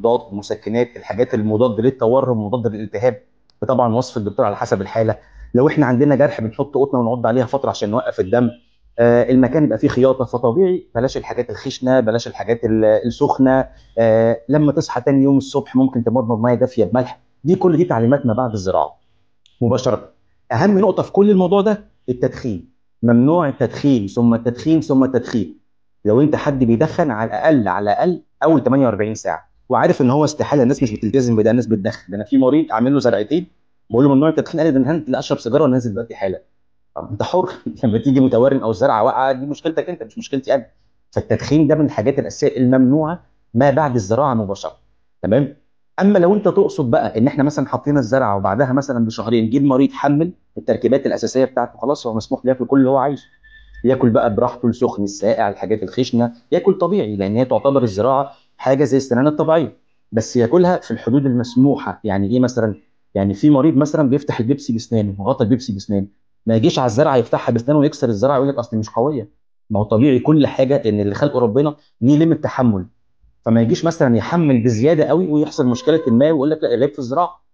مضادات، مسكنات، الحاجات المضاد للتورم ومضاد للالتهاب، فطبعا وصف الدكتور على حسب الحالة. لو احنا عندنا جرح بنحط قطنه ونعض عليها فترة عشان نوقف الدم. المكان يبقى فيه خياطة، فطبيعي بلاش الحاجات الخشنة، بلاش الحاجات السخنة. لما تصحى تاني يوم الصبح ممكن تمضمض مية دافيه بملح. دي كل دي تعليمات ما بعد الزراعة مباشرة. اهم نقطة في كل الموضوع ده التدخين، ممنوع التدخين ثم التدخين ثم التدخين. لو انت حد بيدخن على الاقل على الاقل اول 48 ساعة، وعارف ان هو استحالة، الناس مش بتلتزم بده، الناس بتدخن. ده انا في مريض عامل له زرعتين بقول له ممنوع التدخين، قال لي ده انا هنزل اشرب سيجارة وانا نازل دلوقتي حالا. طب انت حر لما تيجي متورم او الزرعه واقعه دي مشكلتك انت مش مشكلتي انا. فالتدخين ده من الحاجات الاساسية الممنوعه ما بعد الزراعة مباشرة. تمام؟ اما لو انت تقصد بقى ان احنا مثلا حطينا الزرعه وبعدها مثلا بشهرين جه المريض حمل التركيبات الاساسية بتاعته، خلاص هو مسموح له ياكل كل اللي هو عايزه، ياكل بقى براحته، السخن الساقع الحاجات الخشنة، ياكل طبيعي، لان هي تعتبر الزراعة حاجة زي السنان الطبيعية، بس ياكلها في الحدود المسموحه. يعني ايه مثلا؟ يعني في مريض مثلا بيفتح البيبسي بسنانه، غطى البيبسي بسنانه، ما يجيش على الزرعه يفتحها بسنانه ويكسر الزرعه ويقول لك اصل مش قوية. ما هو طبيعي كل حاجة ان اللي خلقه ربنا ليه limit تحمل، فما يجيش مثلا يحمل بزيادة قوي ويحصل مشكلة ما ويقول لك لا العيب في الزراعة.